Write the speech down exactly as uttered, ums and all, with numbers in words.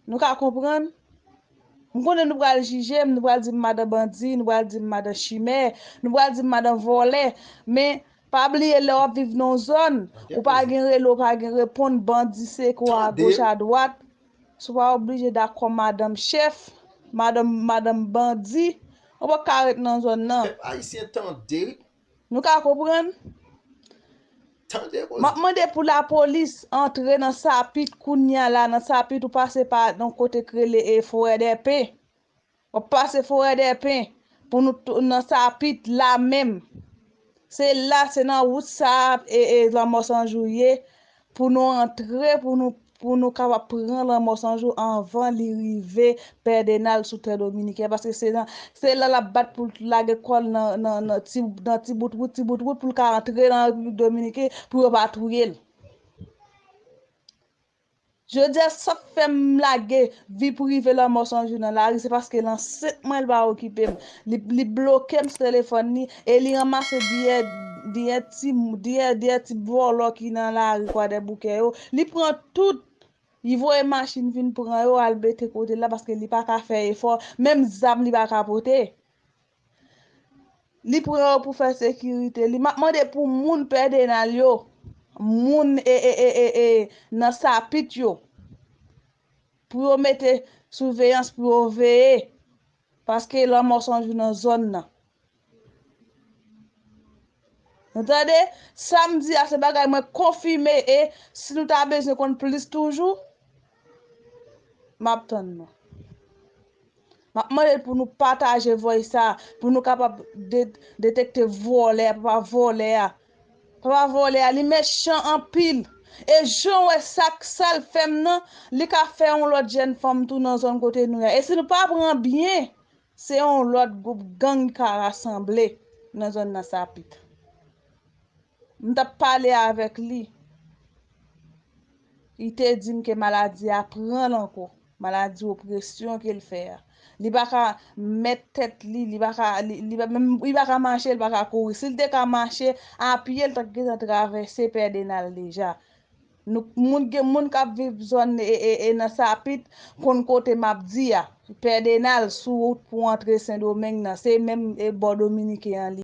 Nou ka konprann? M konnen nou pral jije m, nou pral di m madan bandi, nou pral di m madan chimè, nou pral di m madan vòlè. Men, pa bliye lè w ap viv nan yon zòn, ou pa gen rele, ou pa gen reponn, bandi seke w a goch a dwat. Si w pa oblije dakò madanm chèf, madanm, madanm bandi, ou pa ka ret nan zòn nan. Pèp ayisyen tande wi. Nou ka konprann? Tande koze. M ap mande pou lapolis antre nan Sapit kounye a la, nan Sapit ou pase pa nan kote k rele e Forèdèpen. W ap pase Forèdèpen pou nou tou- nan Sapit la menm. Se la, se nan wout sa a, e, e Lanmò Sanjou ye, pou nou antre, pou nou, pou nou kapab pran Lanmò Sanjou anvan li rive Pèdenal sou tè dominiken, paske se nan, se la l ap bat pou l lage kò l nan, nan, nan ti, nan ti bout wout, ti bout wout pou l ka antre nan Repiblik Dominiken pou yo pa touye l. Jodi a, sa k fè m lage vi prive Lanmò Sanjou nan lari, se paske l ansent mwen, l pa okipe m. Li, li bloke m sou telefòn li e li ranmase diyè, diyè ti, diyè, diyè ti vòlò ki nan lari Kwadèboukè yo. Li pran tout. Li voye machin vin pran yo, al mete kote l la, paske li pa ka fè efò. Menm zam li pa ka pote. Li pran yo pou fè sekirite li. M ap mande pou moun Pèdenal yo, moun e, e, e, e, e, nan Sapit yo, pou yo mete souveyans, pou yo veye, paske Lanmò Sanjou nan zòn nan. Nou tande? Sa m di a se bagay mwen konfime e si nou ta bezwen konn plis toujou, m ap tann nou. M ap mande pou nou pataje voice sa, pou nou kapab de-, detekte vòlè a, papa vòlè a. Papa vòlè a, li mechan anpil. E jan w wè sa k sa l fè m nan, li ka fè yon lòt jèn fanm tou nan zòn kote nou ye a. E si nou pa pran byen, se yon lòt gwoup gang ki ka rasanble nan zòn nan Sapit. M t ap pale avèk li. Li te di m ke maladi a pran l ankò. Maladi opresyon ke l fè a. Li pa ka mèt tèt li, li pa ka, li, li pa, menm, li pa ka mache, li pa ka kouri. Si l te ka mache, a pye l t ap gentan travèse Pèdenal deja. Nou, moun, gen moun k ap viv zòn e, e, e nan Sapit, konn kote m ap di a. Pèdenal sou wout pou antre Sendomeng nan. Se menm e bò dominiken an li.